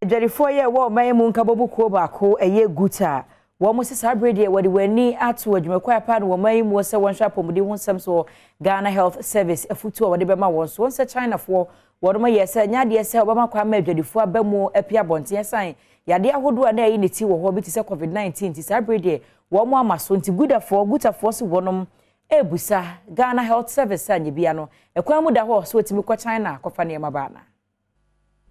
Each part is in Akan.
Adwadifoɔ yi a ɛwɔ ɔman mu nkabɔmu kuo baako ɛyɛ GUTA, wɔn mo sɛ saa bere deɛ wɔde wɔn ani ato adwumakuo a ɛpa no wɔn man yi mu sɛ wɔnhwɛ apɔmuden ho nsɛm so, Ghana Health Service, afutuo a wɔde bɛma wɔn so. Wɔn sɛ Chinafoɔ wɔn yɛ sɛ nyɛ adeɛ sɛ wɔbɛma kwan ma adwadifoɔ aba mu apia abɔnten san yadeɛ ahodoɔ a na ɛyi ne ti wɔ hɔ bi te sɛ COVID-19. Nti saa bere deɛ wɔn ama so. Nti gudafoɔ GUTAfoɔ so wɔnom ebusa Ghana Health Service a nyɛ no ɛkwan mu da hɔ so wɔtumi kɔ China kɔfa nneɛma baana.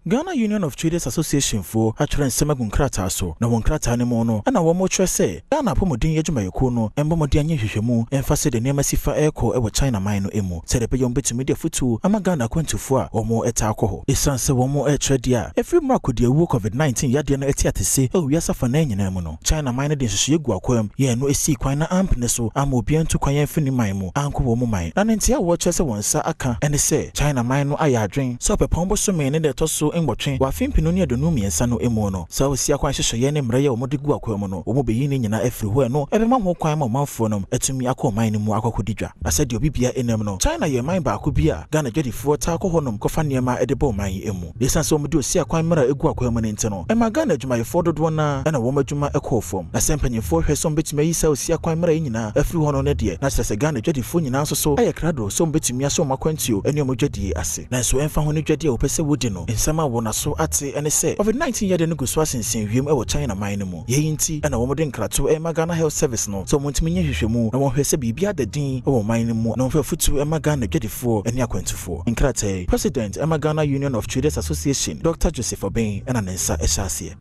Ghana Union of Traders Association foɔ atwerɛ nsɛm agu nkrataa so, na wɔn nkrataa no mu no ɛna wɔn kyerɛ sɛ Ghana apɔmuden adwumayɛkuo no mbɔ mmɔden anyɛ nhwehwɛmu ɛmfa sɛdeɛ nneɛma si fa ɛrekɔ ɛwɔ China man no mu, sɛdeɛ ɛbɛyɛ wɔn bɛtumi de afotuo ama Ghana akwantufoɔ a wɔn ɛtaa kɔ hɔ. Ɛsiane sɛ wɔn ɛrekyerɛ deɛ a ɛfiri mmerɛ akɔdiawuo COVID-19 yadeɛ no ɛte atese ɛwɔ wiase afanan nyinaa mu no, China man no de nhyehyɛeɛ gu akwam yɛn no esi kwan na ampene so ama obiara ntu kwan yɛmfi ne man mu ankɔ wɔn mu man. Na ne ntea a wɔkyerɛ sɛ wɔn nsa aka ɛne sɛ China man no ayɛ adwen sɛ Ɔpɛpɔn bosome ne deɛ ɛtɔ so 8 wɔ afe 2023 no mu no, saa osi akwan hyehyɛeɛ ne mmerɛ yɛ wɔn de gu akwan mu no, wɔn bɛyi ne nyinaa afiri hɔ. Ɛno ɛbɛma ho kwan ma ɔmanfoɔ no atumi akɔ ɔman no mu akɔkɔdi dwa. Na sɛdeɛ obi bia ɛnam no, China yɛ man baako bi a Ghana dwadifoɔ taa kɔ hɔnom kɔfa nneɛma de bɔ ɔman yi mu. Na ɛsiane sɛ wɔde osi akwan mmerɛ egu akwan mu no nti no, ɛma Ghana adwumayɛfoɔ dodoɔ naa ɛna wɔn adwuma ɛkɔɔ fam. Na sɛ mpanyinfoɔ hwɛ sɛ wɔn bɛtumi ayi saa osi akwan mmerɛ yi nyinaa afiri hɔ no ne deɛ, na kyerɛ sɛ Ghana dwadifoɔ nyinaa nso so ayɛ krado sɛ wɔn bɛtumi ahyɛ wɔn akwantuo ne wɔn dwadie ase. Nanso ɛmfa ho ne dwadie a wɔpɛ sɛ wodi no, nsɛm a wɔn aso ate ɛne sɛ COVID-19 yadeɛ no gu so asensɛn wiem ɛwɔ China man no mu. Yɛyi nti ɛna wɔn de nkratoɔ ɛma Ghana Health Service no sɛ wɔn ntumi nyɛ hwehwɛmu na wɔhwɛ sɛ biribi ada din ɛwɔ ɔman no mu na wɔmfa afutuo ɛma Ghana dwadifoɔ ne akwantufoɔ. Nkrataa, President ɛma Ghana Union of Traders Association, Dr Joseph Obeng, ɛna ne nsa ɛhyɛ aseɛ.